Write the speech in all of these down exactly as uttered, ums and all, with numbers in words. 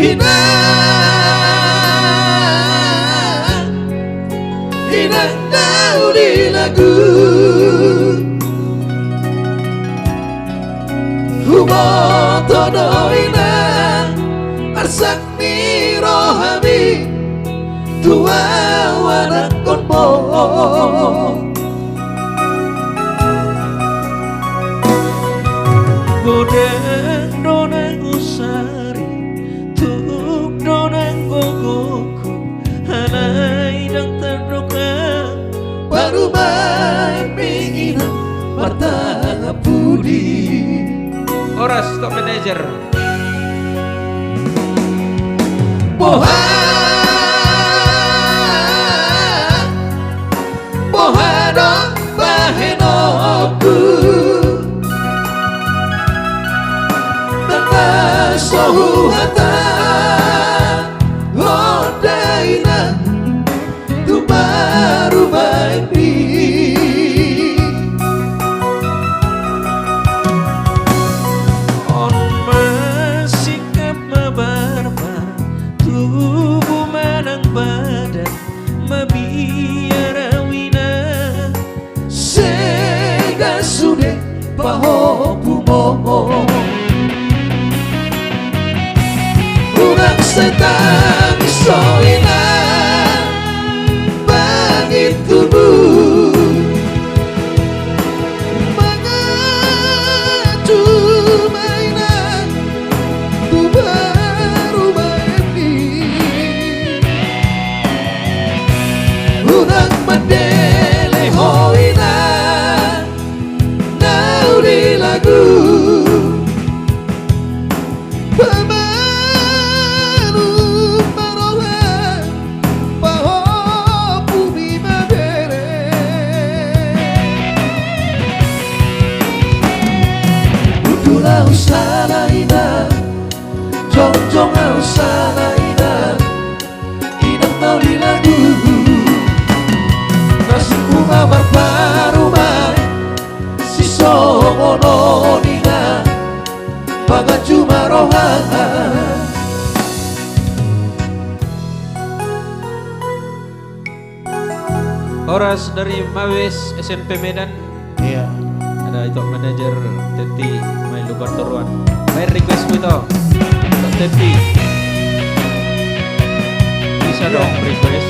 Inang, inang na uli lagu. Huboto do inang, arsak ni rohami, tu ahu anakkonmu. Godang do nang husari, tuk do nang gogoku, alai ndang tardok parumaenmi inang martangap pudi. Horas, top manager. Boha, boha do bahenonku, ndang na so huhatahon da inang tu parumaenmi. On ma singkap ma barbar, tubu ma nang badan, mabiar ahu inang. Sega sude pahompu mo. Unang sai tangiso inang, bangin tubu. Mangacu ma inang tu parumaenmi. Unang mandele ho inang na uli lagu. Pamalum ma roha, pahompumi ma bere. Hundul ahu sala inang, jongjong ahu sala inang, inang na uli lagu. Nasibmu ma marparumaen, sisongon on inang, mangacu ma roha. Horas dari Mawes S M P Medan. Iya. Ada itu manajer Teti, main lubar toruan. Main request mu itu. Untuk Teti. Bisa dong request.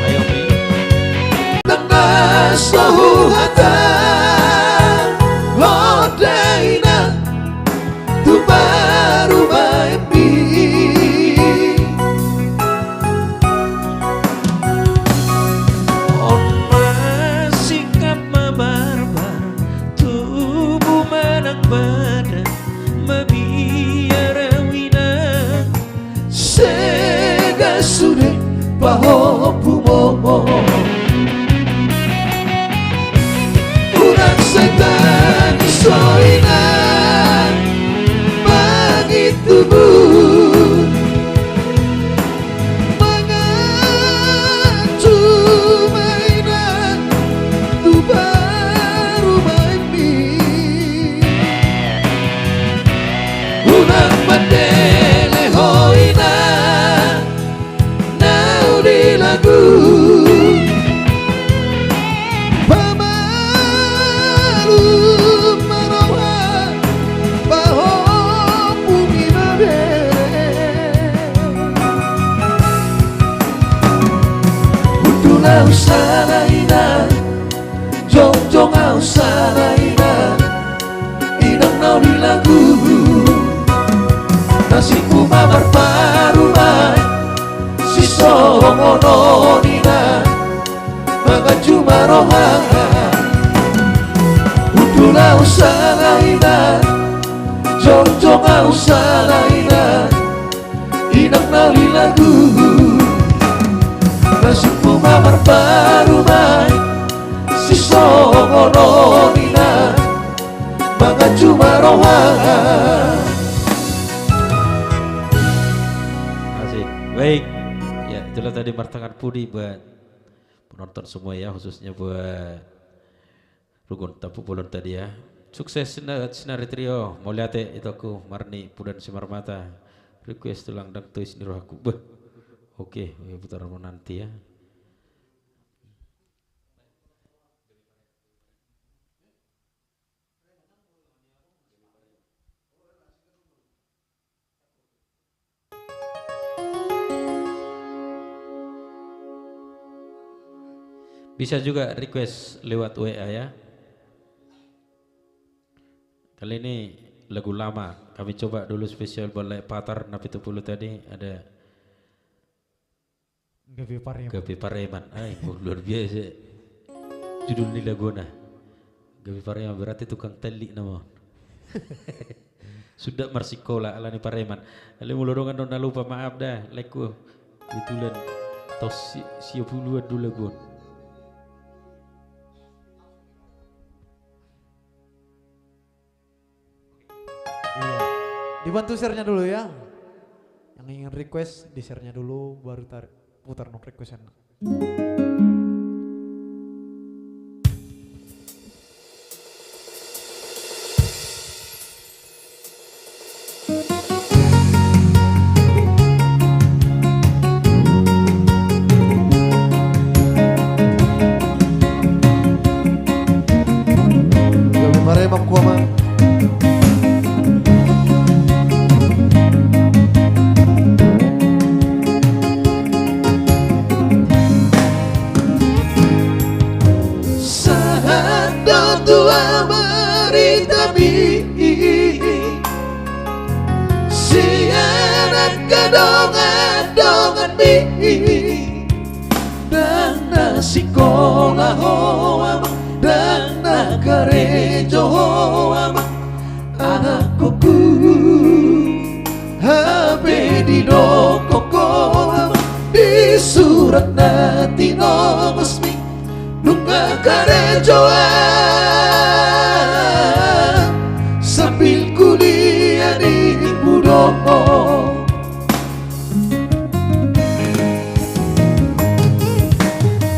Ayo, Mi. Ndang na so huhatahon da inang tu parumaenmi. On ma singkap ma barbar, tubu ma nang badan, mabiar ahu inang. Sega sude pahompu mo. Unang sai tangiso inang, bangin tubu. Mangacu ma inang tu parumaenmi. Unang mandele ho inang na uli lagu. Pamalum ma roha, pahompumi ma bere. Hundul ahu sala inang, jongjong ahu sala inang, inang na uli lagu. Nasibmu ma marparumaen, sisongon on inang, mangacu ma roha. Hundul ahu sala inang, jongjong ahu sala inang, inang na uli lagu. Nasibmu ma marparumaen, sisongon on inang, mangacu ma roha. Asik. Baik. Ya, itulah tadi martangan pudi buat penonton semua ya, khususnya buat Rugun Tampubolon tadi ya. Sukses Sina-, Sinari Trio, mauliate itongku, Marni Pudan Simarmata. Request tulang dang tois ni rohaku. Beh. Oke, putar nanti ya. Bisa juga request lewat W A ya. Kali ini lagu lama, kami coba dulu spesial buat Lae Patar na pitu pulu tadi, ada Gabe Pareman. Gabe Pareman. Ai, luar biasa. Judul ni laguna. Gabe Pareman berarti tukang tali nama. Sudah marsikola ala ni pareman. Ale molo dongan dongan na lupa, maaf da, laengku. Kebetulan taon si, sia puluan dulu lagu on. Iya. Dibantu share-nya dulu ya. Yang ingin request, di-share-nya dulu, baru tar-, putar nong request-an. Gabe Pareman, Amang. Sahat do tu amang baritami sian angka dongan donganmi. Ndang na sikola ho amang, ndang na karejo ho amang, anakkonku. Hape didok ho amang di surat na tinobasmi, nunga karejo au sambil kuliah di Budo.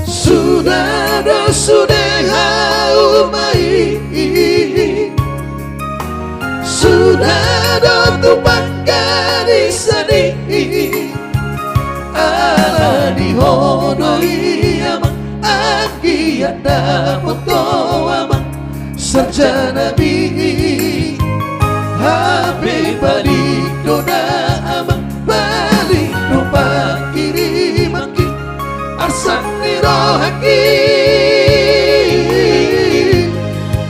Suda do sude hau ma i, suda do tu panggadisan i. Ala ni ho do i amang, anggiat dapot ho amang sarjanami. Hape balik do da amang, balik do pangkirimanki, arsak ni rohangki.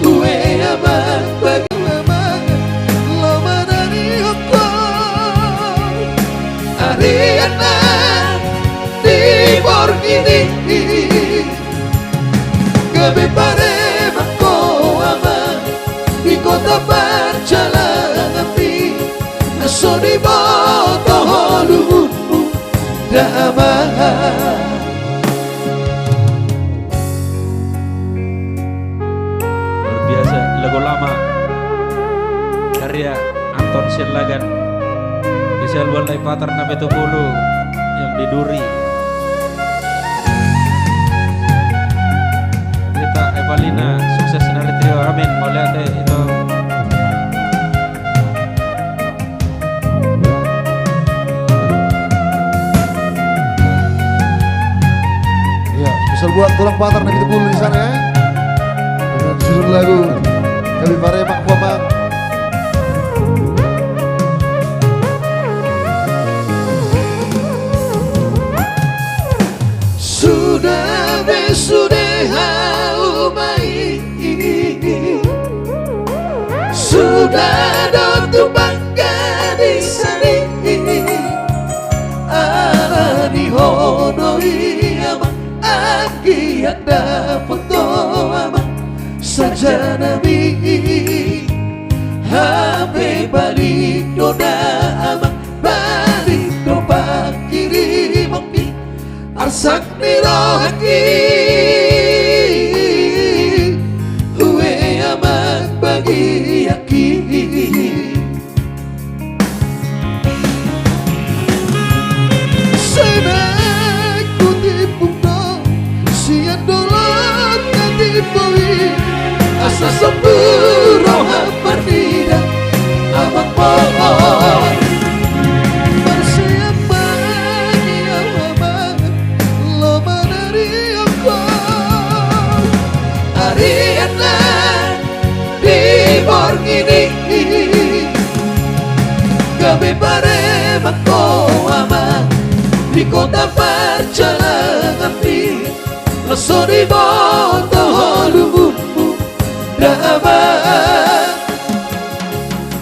Ue amang, bagi amang, lomo na nihon ho. Arian na di borngin i, gabe pareman ho amang di kota parjalanganmi, na so diboto ho lungunmu da amang. Luar biasa, lagu lama karya Anton Siahaan. Spesial buat Lae Patar na pitu pulu yang di Duri. Rita Evalina, sukses nari trio. Amin. Mauliate, ito. Ya, spesial buat tulang Patar na pitu pulu di sana ya. Dengan judul lagu Gabe Pareman, Amang. Suda be sude hau ma i, suda do tu panggadisan i. Ala ni ho do i amang, anggiat dapot ho amang sarjanami. Hape balik do da amang, balik do pangkirimanki, arsak ni rohangki. Ue amang bagianki. Sai naeng hutimbung do sian dolok na timbo i, asa sombu roham marnida amang bohon. kota parjalanganmi, laos so diboto ho lumunmu da amang.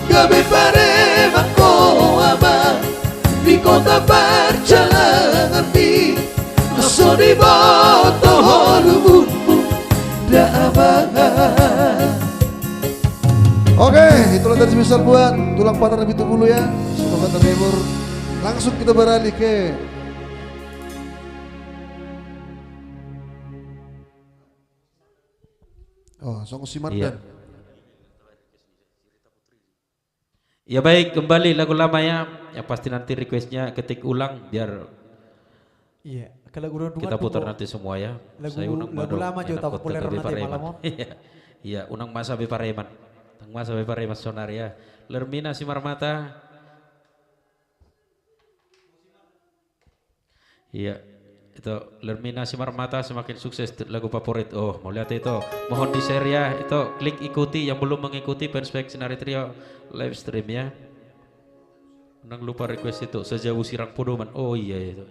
Gabe pareman ho amang di kota parjalanganmi, laos so diboto ho lumunmu da amang. Oke, itulah tadi spesial buat tulang Patar na pitu pulu ya. Semoga terhibur. Langsung kita beralih ke Oh, Songo Simardan. Iya. Ya baik, kembali lagu lama ya. Yang pasti nanti requestnya ketik ulang biar Iya, ke lagu dua dua kita putar nanti semua ya. Lagu, saya unang lagu lama juga tapopuler nanti malam on. Iya, iya, unang masa be pareman. Unang masa be pareman sonari ya. Lermina Simarmata. Iya, itu Lermina Simarmata, semakin sukses, lagu favorit. Oh, mauliate itu. Mohon di-share ya, itu klik ikuti yang belum mengikuti fanspage Sinari Trio live stream ya. Unang lupa request itu, Sejauh Sirang Podoman. Oh iya itu.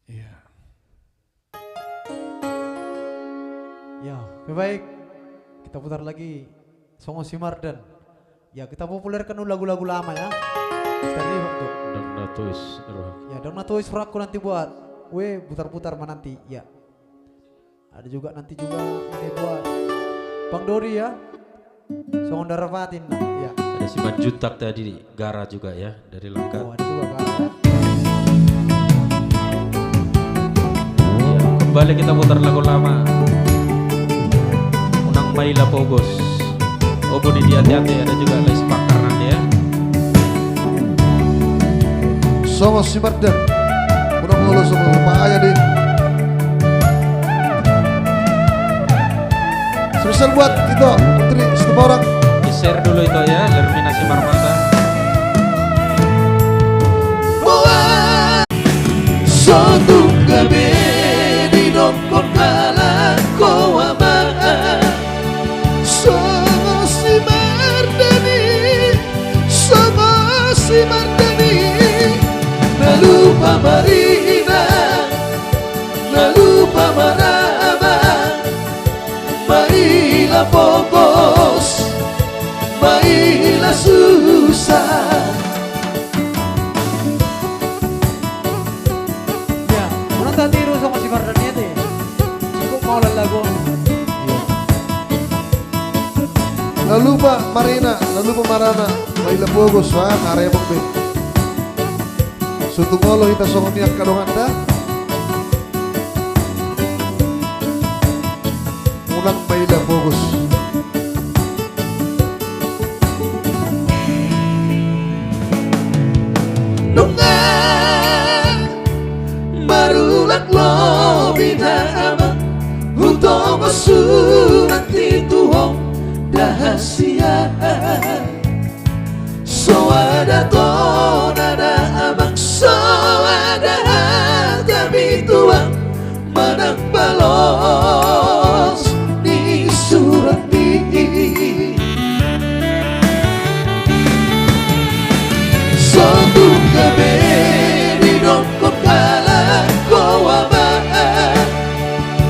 Iya. Ya, oke, baik. Kita putar lagi Songo Simardan. Ya, kita populerkan dulu lagu-lagu lama ya. Misteri waktu. Dang na tois rohangku. Ya, dang na tois rohangku nanti buat. Weh, putar-putar ma nanti. Ya. Ada juga nanti juga ini buat Bang Dodi ya. Songon darapatin, ya. Ada Simanjuntak tadi, Gara juga ya, dari Langkat. Oh, ada juga Gara. Ya, kembali kita putar lagu lama. Unang maila pogos. Oh, budi di ate-ate, ada juga Lais Pakar nanti ya. Songo Simardan. Unang olo songo paaya di. Spesial buat Ito, Putri Situmorang. Di-share dulu Ito ya, Lermina Simarmata. Buat so tung gabe didokkon halak ho amang. Songo Simardan i, songo Simardan i, na lupa marina, na lupa marama, maila pogos, maila susa. Ya, unang tatiru songo Simardan i ate. Cukup mau lagu. Iya. Na lupa marina, na lupa marama, maila pogos, ah, karemok be. So tung olo hita songon i angka donganta. Unang maila pogos. Nunga marulak lobi nama, hutongos surat i tu ho da hasian. So ada to